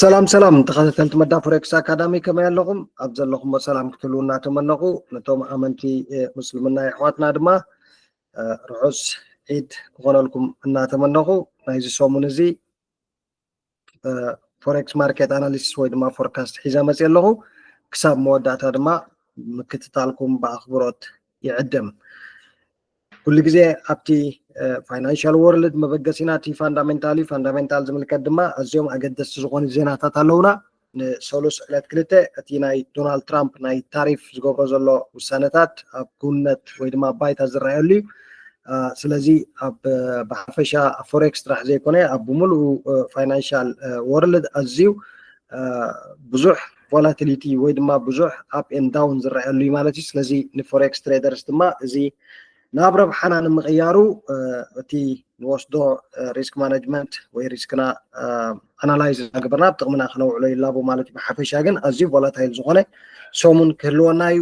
ሰላም ሰላም ተኸታተልቲ መዳ ፎሬክስ ኣካዳሚ፣ ከመይ ኣለኹም? ኣብ ዘለኹሞ ሰላም ክትህልዉ እናተመነኹ፣ ነቶም ኣመንቲ ምስልምና ኣሕዋትና ድማ ርሑስ ዒድ ክኾነልኩም እናተመነኹ፣ ናይዚ ሰሙን እዚ ፎሬክስ ማርኬት ኣናሊሲስ ወይ ድማ ፎርካስት ሒዘ መፅእ ኣለኹ። ክሳብ መወዳእታ ድማ ምክትታልኩም ብኣኽብሮት ይዕድም። ኩሉ ግዜ ኣብቲ ፋይናንሻል ወርልድ መበገሲና እቲ ፋንዳሜንታል እዩ። ፋንዳሜንታል ዝምልከት ድማ ኣዝዮም ኣገደስቲ ዝኾኑ ዜናታት ኣለውና። ንሰሉስ ዕለት ክልተ እቲ ናይ ዶናልድ ትራምፕ ናይ ታሪፍ ዝገብሮ ዘሎ ውሳነታት ኣብ ክውንነት ወይ ድማ ባይታ ዝረኣየሉ እዩ። ስለዚ ኣብ ብሓፈሻ ፎሬክስ ጥራሕ ዘይኮነ ኣብ ብምሉኡ ፋይናንሻል ወርልድ ኣዝዩ ብዙሕ ቮላቲሊቲ ወይ ድማ ብዙሕ ኣፕ ኤንድ ዳውን ዝረኣየሉ እዩ ማለት እዩ። ስለዚ ንፎሬክስ ትሬደርስ ድማ እዚ ናብ ረብሓና ንምቕያሩ እቲ ንወስዶ ሪስክ ማነጅመንት ወይ ሪስክና ኣናላይዝ እናገበርና ኣብ ጥቕምና ክነውዕሎ ይላቦ ማለት እዩ። ብሓፈሻ ግን ኣዝዩ ቮላታይል ዝኾነ ሰሙን ክህልወና እዩ።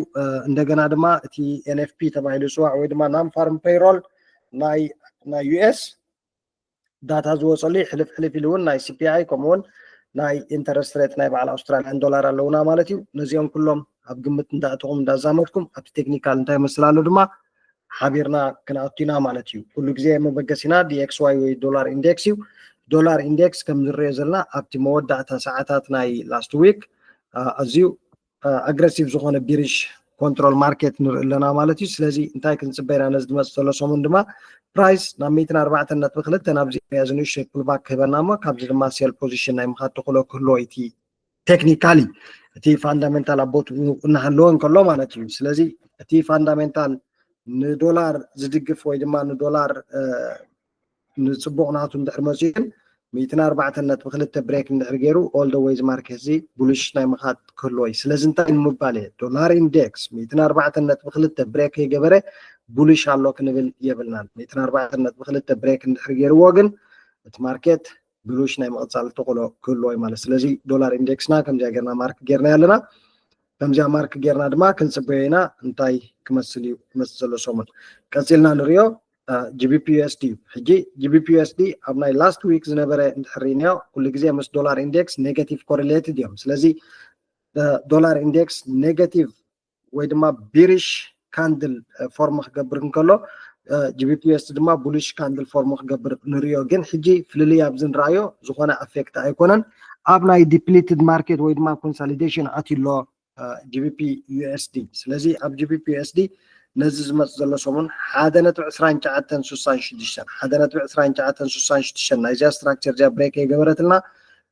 እንደገና ድማ እቲ ኤንኤፍፒ ተባሂሉ ዝፅዋዕ ወይ ድማ ናን ፋርም ፔይሮል ናይ ዩኤስ ዳታ ዝወፀሉ እዩ። ሕልፍ ሕልፍ ኢሉ እውን ናይ ሲፒኣይ ከምኡውን ናይ ኢንተረስት ሬት ናይ በዓል ኣውስትራልያን ዶላር ኣለውና ማለት እዩ። ነዚኦም ኩሎም ኣብ ግምት እንዳእተኹም እንዳዛመድኩም ኣብቲ ቴክኒካል እንታይ መስል ኣሎ ድማ ሓቢርና ክንኣቱ ኢና ማለት እዩ። ኩሉ ግዜ መበገሲና ዲኤክስዋይ ወይ ዶላር ኢንዴክስ እዩ። ዶላር ኢንዴክስ ከም ንሪኦ ዘለና ኣብቲ መወዳእታ ሰዓታት ናይ ላስት ዊክ ኣዝዩ ኣግረሲቭ ዝኾነ ቢሪሽ ኮንትሮል ማርኬት ንርኢ ኣለና ማለት እዩ። ስለዚ እንታይ ክንፅበ ኢና ነዚ ዝመፅእ ዘሎ ሰሙን ድማ ፕራይስ ናብ ሚእትን ኣርባዕተን ነጥቢ ክልተ ናብዚ ሪያ ዝንእሽተይ ፑልባክ ክህበና እሞ ካብዚ ድማ ሴል ፖዚሽን ናይ ምኻድ ተኽእሎ ክህልዎ እቲ ቴክኒካሊ እቲ ፋንዳሜንታል ኣብ ቦትኡ እናሃለወ እንከሎ ማለት እዩ። ስለዚ እቲ ፋንዳሜንታል ንዶላር ዝድግፍ ወይ ድማ ንዶላር ንፅቡቕ ናቱ እንድሕር መፅኡ ግን ሚእትን ኣርባዕተን ነጥቢ ክልተ ብሬክ እንድሕር ገይሩ ኦል ደ ዌይ እዚ ማርኬት እዚ ቡልሽ ናይ ምኻድ ክህልዎ እዩ። ስለዚ እንታይ ንምባል እየ ዶላር ኢንዴክስ ሚእትን ኣርባዕተን ነጥቢ ክልተ ብሬክ ከይገበረ ቡልሽ ኣሎ ክንብል የብልናን። ሚእትን ኣርባዕተን ነጥቢ ክልተ ብሬክ እንድሕር ገይርዎ ግን እቲ ማርኬት ብሉሽ ናይ ምቕፃል ተኽእሎ ክህልዎ እዩ ማለት። ስለዚ ዶላር ኢንዴክስና ከምዚኣ ጌርና ማርክ ጌርና ኣለና። ከምዚኣ ማርክ ጌርና ድማ ክንፅበዮ ኢና እንታይ ክመስል እዩ ክመፅእ ዘሎ ሰሙን። ቀፂልና ንሪኦ ጂቢፒ ዩኤስዲ እዩ። ሕጂ ጂቢፒ ዩኤስዲ ኣብ ናይ ላስት ዊክ ዝነበረ እንድሕር ርኢናዮ ኩሉ ግዜ ምስ ዶላር ኢንዴክስ ኔጋቲቭ ኮሪሌትድ እዮም። ስለዚ ዶላር ኢንዴክስ ኔጋቲቭ ወይ ድማ ቢሪሽ ካንድል ፎርም ክገብር እንከሎ ጂቢፒ ዩኤስዲ ድማ ቡሊሽ ካንድል ፎርም ክገብር ንሪኦ። ግን ሕጂ ፍልልይ ኣብዚ ንረኣዮ ዝኾነ ኣፌክት ኣይኮነን። ኣብ ናይ ዲፕሊትድ ማርኬት ወይ ድማ ኮንሳሊዴሽን ኣትዩ ኣሎ ጂቢፒ ዩኤስዲ። ስለዚ ኣብ ጂቢፒ ዩኤስዲ ነዚ ዝመፅ ዘሎ ሰሙን ሓደ ነጥቢ ዕስራን ትሽዓተን ስሳን ሽዱሽተን ሓደ ነጥቢ ዕስራን ትሽዓተን ስሳን ሽዱሽተን ናይዚኣ ስትራክቸር እዚኣ ብሬክ የገበረትልና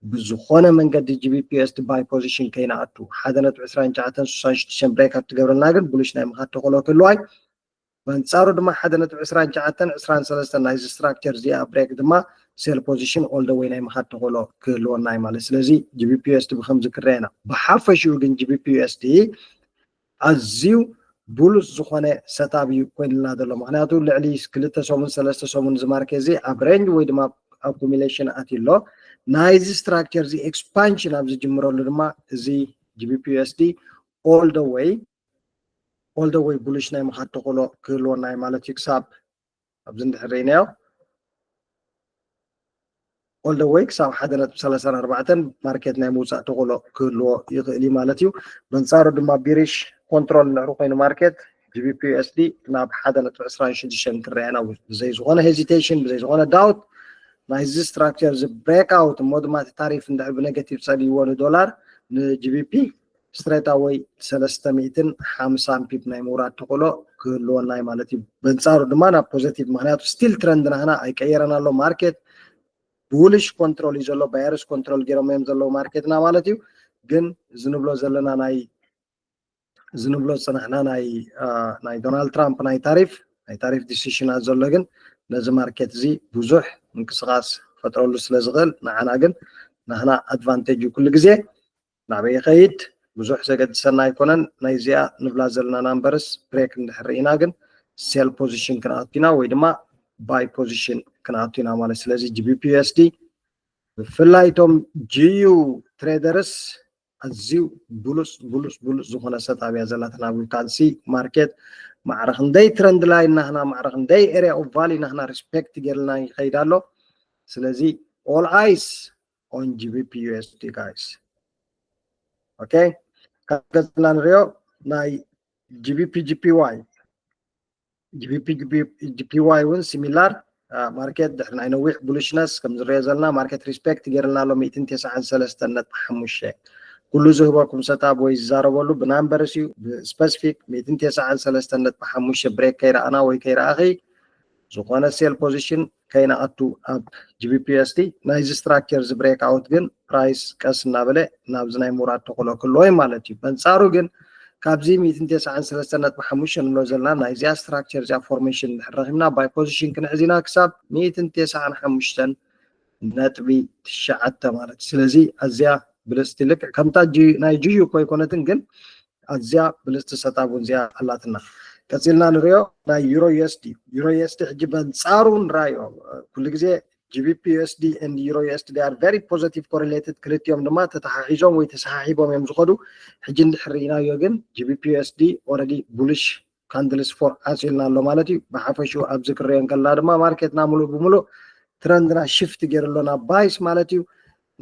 ብዝኾነ መንገዲ ጂቢፒ ዩኤስዲ ባይ ፖዚሽን ከይንኣቱ ሓደ ነጥቢ ዕስራን ትሽዓተን ስሳን ሽዱሽተን ብሬክ ኣብ ትገብረልና ግን ቡሊሽ ናይ ምኻድ ተኽእሎ ክህልዋ እዩ። በንጻሩ ድማ ሓደ ነጥቢ ዕስራን ትሽዓተን ዕስራን ሰለስተን ናይዚ ስትራክቸር እዚኣ ብሬክ ድማ ሴል ፖዚሽን ኦል ደ ዌይ ናይ ምኻድ ተኽእሎ ክህልወና እዩ ማለት። ስለዚ ጂቢፒ ዩኤስዲ ብከምዚ ክረአና ብሓፈሽኡ ግን ጂቢፒ ዩኤስዲ ኣዝዩ ቡሉስ ዝኾነ ሰታብ እዩ ኮይንልና ዘሎ። ምክንያቱ ልዕሊ ክልተ ሰሙን ሰለስተ ሰሙን እዚ ማርኬት እዚ ኣብ ሬንጅ ወይ ድማ ኣኩሚሌሽን ኣትዩ ኣሎ። ናይዚ ስትራክቸር እዚ ኤክስፓንሽን ኣብ ዝጅምረሉ ድማ እዚ ጂቢፒ ዩኤስዲ ኦል ደ ዌይ ኦል ደ ዌይ ቡሊሽ ናይ ምኻድ ተኽእሎ ክህልወና እዩ ማለት እዩ። ክሳብ ኣብዚ እንድሕር ርኢናዮ ኦል ደ ዌይ ክሳብ ሓደ ነጥቢ ሰላሳን ኣርባዕተን ማርኬት ናይ ምውፃእ ተኽእሎ ክህልዎ ይኽእል እዩ ማለት እዩ። በንፃሩ ድማ ቢሪሽ ኮንትሮል እንድሕር ኮይኑ ማርኬት ጂቢፒ ዩኤስዲ ናብ ሓደ ነጥቢ ዕስራን ሽዱሽተን ክረአና ብዘይ ዝኾነ ሄዚቴሽን ብዘይ ዝኾነ ዳውት ናይዚ ስትራክቸር እዚ ብሬክ ኣውት እሞ ድማ እቲ ታሪፍ እንድሕር ብኔጋቲቭ ፀልይዎ ንዶላር ንጂቢፒ ስትሬት ኣወይ ሰለስተ ሚእትን ሓምሳን ፒፕ ናይ ምውራድ ተኽእሎ ክህልወና እዩ ማለት እዩ። በንፃሩ ድማ ናብ ፖዘቲቭ ምክንያቱ ስቲል ትረንድ ናህና ኣይቀየረን ኣሎ ማርኬት ቡሊሽ ኮንትሮል እዩ ዘሎ ባየርስ ኮንትሮል ገይሮም እዮም ዘለዉ ማርኬትና ማለት እዩ። ግን ዝንብሎ ዘለና ናይ ዝንብሎ ዝፅናሕና ናይ ናይ ዶናልድ ትራምፕ ናይ ታሪፍ ናይ ታሪፍ ዲሲሽናት ዘሎ ግን ነዚ ማርኬት እዚ ብዙሕ ምንቅስቃስ ፈጥረሉ ስለ ዝኽእል ንዓና ግን ናህና ኣድቫንቴጅ እዩ ኩሉ ግዜ ናበይ ይኸይድ ብዙሕ ዘገድሰና ኣይኮነን። ናይዚኣ ንብላ ዘለና ናምበርስ ብሬክ እንድሕር ርኢና ግን ሴል ፖዚሽን ክንኣቱ ኢና ወይ ድማ ባይ ፖዚሽን ክንኣቱ ኢና ማለት። ስለዚ ጂቢፒ ዩኤስዲ ብፍላይ እቶም ጂዩ ትሬደርስ ኣዝዩ ብሉፅ ብሉፅ ብሉፅ ዝኾነ ሰጣብ እያ ዘላትና ብልካልሲ ማርኬት ማዕረ ክንደይ ትረንድ ላይን ናህና ማዕረ ክንደይ ኤሪያ ኦፍ ቫሊ ናህና ሪስፔክት ገይርልና ይኸይድ ኣሎ። ስለዚ ኦል ኣይስ on G B P U S D, guys. Okay, ካብ ገጽና ንሪኦ ናይ G B P G P Y፣ G B P G P Y እውን similar market ድሕሪ ናይ ነዊሕ bullishness ከም ዝረኦ ዘለና market respect ገይርልና ኣሎ። ሚእትን ተስዓን ሰለስተን ነጥቢ ሓሙሽተ ኩሉ ዝህበኩም setup ወይ ዝዛረበሉ ብ numbers እዩ። ብ specific ሚእትን ተስዓን ሰለስተን ነጥቢ ሓሙሽተ break ከይረኣና ወይ ከይረኣኺ ዝኾነ sell position ከይንኣቱ ኣብ G B P U S D ናይዚ structure እዚ break out ግን price ቀስ እናበለ ናብዚ ናይ ምውራድ ተኽእሎ ክህልዎ እዩ ማለት እዩ። በንጻሩ ግን ካብዚ ሚእትን ተስዓን ሰለስተን ነጥቢ ሓሙሽተ ንብሎ ዘለና ናይዚኣ structure እዚኣ formation እንድሕር ረኺብና buy position ክንሕዝ ኢና ክሳብ ሚእትን ተስዓን ሓሙሽተን ነጥቢ ትሽዓተ ማለት እዩ። ስለዚ ኣዝያ ብልጽቲ ልክዕ ከምታ ጂ-፣ ናይ ጅዩ እኮ ኣይኮነትን ግን ኣዝያ ብልጽቲ setup እውን እዚኣ ኣላትና። ቀጺልና ንሪኦ ናይ Euro U S D። Euro U S D ሕጂ በንጻሩ ንራዮ። ኩሉ ግዜ G B P U S D and Euro U S D they are very positive correlated፣ ክልቲኦም ድማ ተተሓሒዞም ወይ ተሰሓሒቦም እዮም ዝኸዱ። ሕጂ እንድሕር ርኢናዮ ግን G B P U S D already bullish candles for ዓጺልና ኣሎ ማለት እዩ። ብሓፈሽኡ ኣብዚ ክረዮ እንከለና ድማ ማርኬትና ሙሉእ ብሙሉእ ትረንድና shift ገይሩ ኣሎ ናብ buys ማለት እዩ።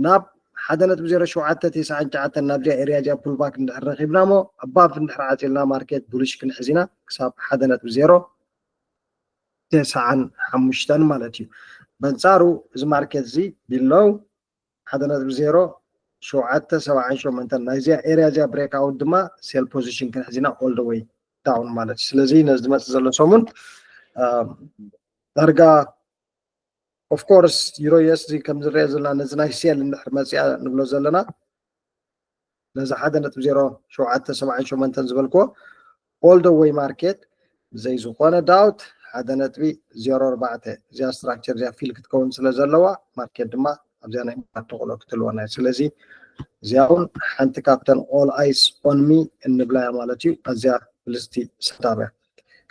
ናብ ሓደ ነጥቢ ዜሮ ሸውዓተ ተስዓን ትሽዓተን ናብዚኣ area እዚኣ pullback እንድሕር ረኺብና እሞ above እንድሕር ዓጺልና ማርኬት bullish ክንሕዝ ኢና ክሳብ ሓደ ነጥቢ ዜሮ ተስዓን ሓሙሽተን ማለት እዩ። በንጻሩ እዚ ማርኬት እዚ below ሓደ ነጥቢ ዜሮ ሸውዓተ ሰብዓን ሸሞንተን ናይዚኣ area እዚኣ break out ድማ sell position ክንሕዝ ኢና all the way down ማለት እዩ። ስለዚ ነዚ ዝመጽእ ዘሎ ሰሙን ዳርጋ of course Euro U S D ከም ዝረአ ዘለና ነዚ ናይ sell እንድሕር መጽኣ ንብሎ ዘለና ነዚ ሓደ ነጥቢ ዜሮ ሸውዓተ ሰብዓን ሸሞንተን ዝበልክዎ all the way ማርኬት ብዘይ ዝኾነ doubt ሓደ ነጥቢ ዜሮ ኣርባዕተ እዚኣ structure እዚኣ fill ክትከውን ስለ ዘለዋ ማርኬት ድማ ኣብዚኣ ናይ ምኻድ ተኽእሎ ክትህልወና እዩ። ስለዚ እዚኣ እውን ሓንቲ ካብተን all eyes on me እንብላ እያ ማለት እዩ። ኣዝያ ብልጽቲ setup እያ።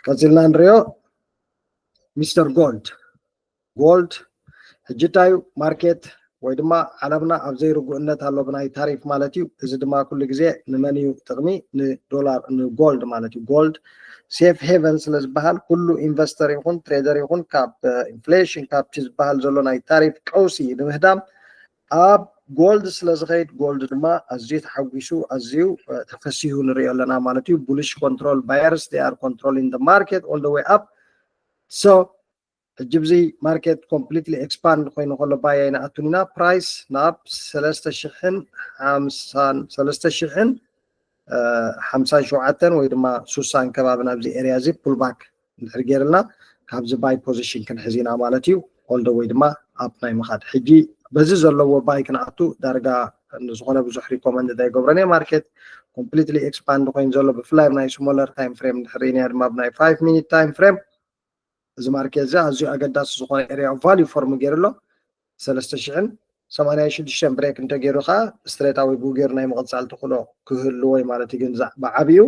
ቀጺልና ንሪኦ ሚስተር ጎልድ። ጎልድ ሕጂ እንታይ እዩ ማርኬት ወይ ድማ ዓለምና ኣብ ዘይርጉእነት ኣሎ ብናይ ታሪፍ ማለት እዩ። እዚ ድማ ኩሉ ግዜ ንመን እዩ ጥቕሚ? ንዶላር ንጎልድ ማለት እዩ። ጎልድ safe haven ስለ ዝበሃል ኩሉ ኢንቨስተር ይኹን ትሬደር ይኹን ካብ ኢንፍሌሽን ካብቲ ዝበሃል ዘሎ ናይ ታሪፍ ቀውሲ ንምህዳም ኣብ ጎልድ ስለ ዝኸይድ ጎልድ ድማ ኣዝዩ ተሓጒሱ ኣዝዩ ተፈሲሁ ንሪኦ ኣለና ማለት እዩ። Bullish control buyers they are controlling the market all the way up። So ሕጂ ብዚ ማርኬት completely expand ኮይኑ ከሎ buy ኣይንኣቱን ኢና። ፕራይስ ናብ ሰለስተ ሽሕን ሓምሳን ሰለስተ ሽሕን ሓምሳን ሸውዓተን ወይ ድማ ሱሳን ከባቢ ናብዚ area እዚ pullback እንድሕር ገይርልና ካብዚ buy position ክንሕዝ ኢና ማለት እዩ። All the way ድማ up ናይ ምኻድ ሕጂ በዚ ዘለዎ buy ክንኣቱ ዳርጋ ዝኾነ ብዙሕ recommend ኣይገብሮን እየ። ማርኬት completely expand ኮይኑ ዘሎ ብፍላይ ናይ smaller time frame እንድሕር ርኢናዮ ድማ ብናይ five minute time frame እዚ ማርኬት እዚ ኣዝዩ ኣገዳሲ ዝኾነ area of value form ገይሩ ኣሎ። ሰለስተ ሽሕን ሰማንያን ሽዱሽተን break እንተገይሩ ከዓ straight away ብኡ ገይሩ ናይ ምቕጻል ተኽእሎ ክህልዎ እዩ ማለት እዩ። ግን ብዓብዩ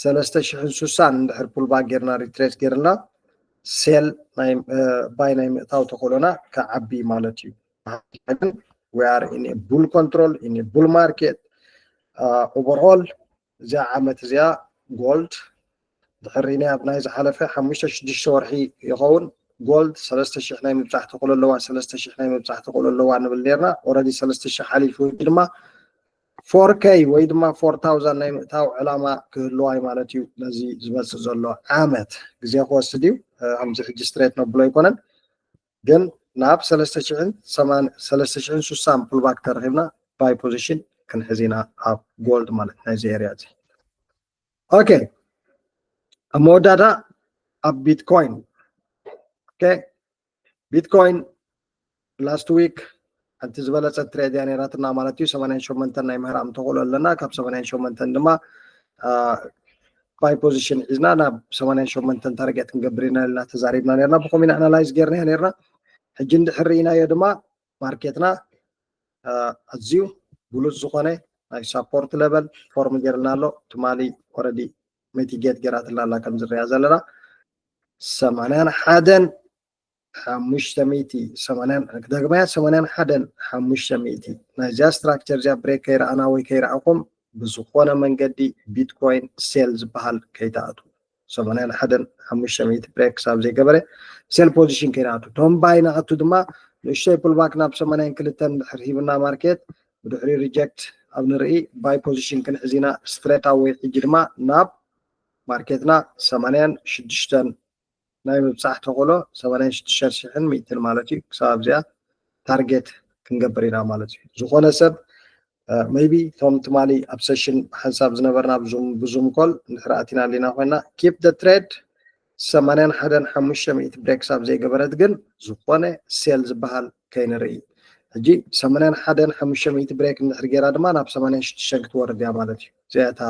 ሰለስተ ሽሕን ሱሳን እንድሕር pullback ገይርና retrace ገይርና sell ናይ buy ናይ ምእታው ተኽእሎና ክዓቢ ማለት እዩ። ግን we are in a bull control in a bull market overall እዚኣ ዓመት እዚኣ ጎልድ ድሕሪ ናይ ኣብ ናይ ዝሓለፈ ሓሙሽተ ሽዱሽተ ወርሒ ይኸውን ጎልድ ሰለስተ ሽሕ ናይ ምብጻሕ ተኽእሎ ኣለዋ፣ ሰለስተ ሽሕ ናይ ምብጻሕ ተኽእሎ ኣለዋ ንብል ነርና። Already ሰለስተ ሽሕ ሓሊፉ ድማ four K ወይ ድማ four thousand ናይ ምእታው ዕላማ ክህልዋ እዩ ማለት እዩ። ነዚ ዝመጽእ ዘሎ ዓመት ግዜ ክወስድ እዩ። ከምዚ ሕጂ straight ነብሎ ኣይኮነን፣ ግን ናብ ሰለስተ ሽሕን ሱሳን pullback ተረኺብና buy position ክንሕዝ ኢና ኣብ ጎልድ ማለት ናይዚ area እዚ። Okay፣ ኣብ መወዳእታ ኣብ ቢትኮይን። Okay፣ ቢትኮይን last week ሓንቲ ዝበለጸት ትሬድ እያ ነይራትና ማለት እዩ። ሰማንያን ሸሞንተን ናይ ምህራም ተኽእሎ ኣለና። ካብ ሰማንያን ሸሞንተን ድማ buy position ሒዝና ናብ ሰማንያን ሸሞንተን target ክንገብር ኢና ኢልና ተዛሪብና ነርና። ብኸምኡ ኢና analyze ገይርናዮ ነርና። ሕጂ እንድሕር ርኢናዮ ድማ ማርኬትና ኣዝዩ ብሉጽ ዝኾነ ናይ support level form ገይርልና ኣሎ። ትማሊ already mitigate ገይራትና ኣላ ከም ዝረኣ ዘለና ሰማንያን ሓደን ሓሙሽተ ሚእቲ ሰማንያን ክደግመያ ሰማንያን ሓደን ሓሙሽተ ሚእቲ ናይዚኣ structure እዚኣ break ከይረኣና ወይ ከይረኣኹም ብዝኾነ መንገዲ ቢትኮይን sell ዝበሃል ከይትኣትዉ። ሰማንያን ሓደን ሓሙሽተ ሚእቲ break ክሳብ ዘይገበረ sell position ከይንኣቱ። እቶም buy ንኣቱ ድማ ንእሽተይ ፑልባክ ናብ ሰማንያን ክልተን ድሕር ሂብና ማርኬት ብድሕሪ ሪጀክት ኣብ ንርኢ ባይ ፖዚሽን ክንሕዝ ኢና። ስትሬት ኣወይ ሕጂ ድማ ናብ ማርኬትና ሰማንያን ሽዱሽተን ናይ ምብፃሕ ተኽእሎ ሰማንያን ሽዱሽተ ሽሕን ሚእትን ማለት እዩ። ክሳብ ኣብዚኣ ታርጌት ክንገብር ኢና ማለት እዩ። ዝኾነ ሰብ ሜይቢ እቶም ትማሊ ኣብ ሴሽን ሓንሳብ ዝነበርና ብዙም ኮል እንድሕር ኣቲና ኣሊና ኮይና ኪፕ ደ ትሬድ ሰማንያን ሓደን ሓሙሽተ ሚእቲ ብሬክ ክሳብ ዘይገበረት ግን ዝኾነ ሴል ዝበሃል ከይንርኢ። ሕጂ ሰማንያን ሓደን ሓሙሽተ ሚእቲ ብሬክ እንድሕር ገይራ ድማ ናብ ሰማንያን ሽዱሽተን ክትወርድ እያ ማለት እዩ። እዚኣ እታ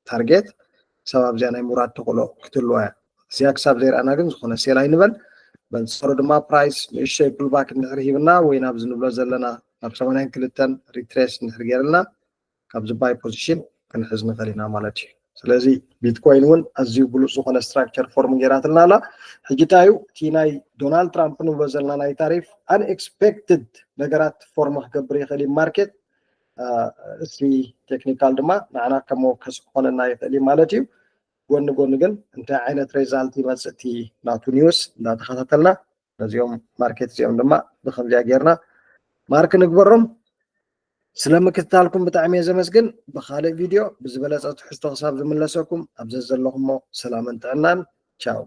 ታርጌት ክሳብ ኣብዚኣ ናይ ምውራድ ተኽእሎ ክትህልዋ እያ። እዚኣ ክሳብ ዘይረኣና ግን ዝኾነ ሴል ኣይንበል። በንፃሩ ድማ ፕራይስ ንእሽተይ ፑልባክ እንድሕር ሂብና ወይ ናብዚ ንብሎ ዘለና ናብ ሰማንያን ክልተን ሪትሬስ እንድሕር ገይርልና ካብዚ ባይ ፖዚሽን ክንሕዝ ንኽእል ኢና ማለት እዩ። ስለዚ ቢትኮይን እውን ኣዝዩ ብሉፅ ዝኾነ ስትራክቸር ፎርም ገይራትልና ኣላ። ሕጂ እንታይ እዩ እቲ ናይ ዶናልድ ትራምፕ ንብሎ ዘለና ናይ ታሪፍ ኣንኤክስፔክትድ ነገራት ፎርም ክገብር ይኽእል እዩ ማርኬት። እስቲ ቴክኒካል ድማ ንዓና ከም መወከሲ ክኾነና ይኽእል እዩ ማለት እዩ። ጎኒ ጎኒ ግን እንታይ ዓይነት ሬዛልት ይመፅእ እቲ ናቱ ኒውስ እንዳተኸታተልና ነዚኦም ማርኬት እዚኦም ድማ ብከምዚኣ ጌርና ማርክ ንግበሮም። ስለ ምክትታልኩም ብጣዕሚ እየ ዘመስግን። ብካልእ ቪድዮ ብዝበለፀ ትሕዝቶ ክሳብ ዝምለሰኩም ኣብ ዘዘለኹሞ ሰላምን ጥዕናን። ቻው።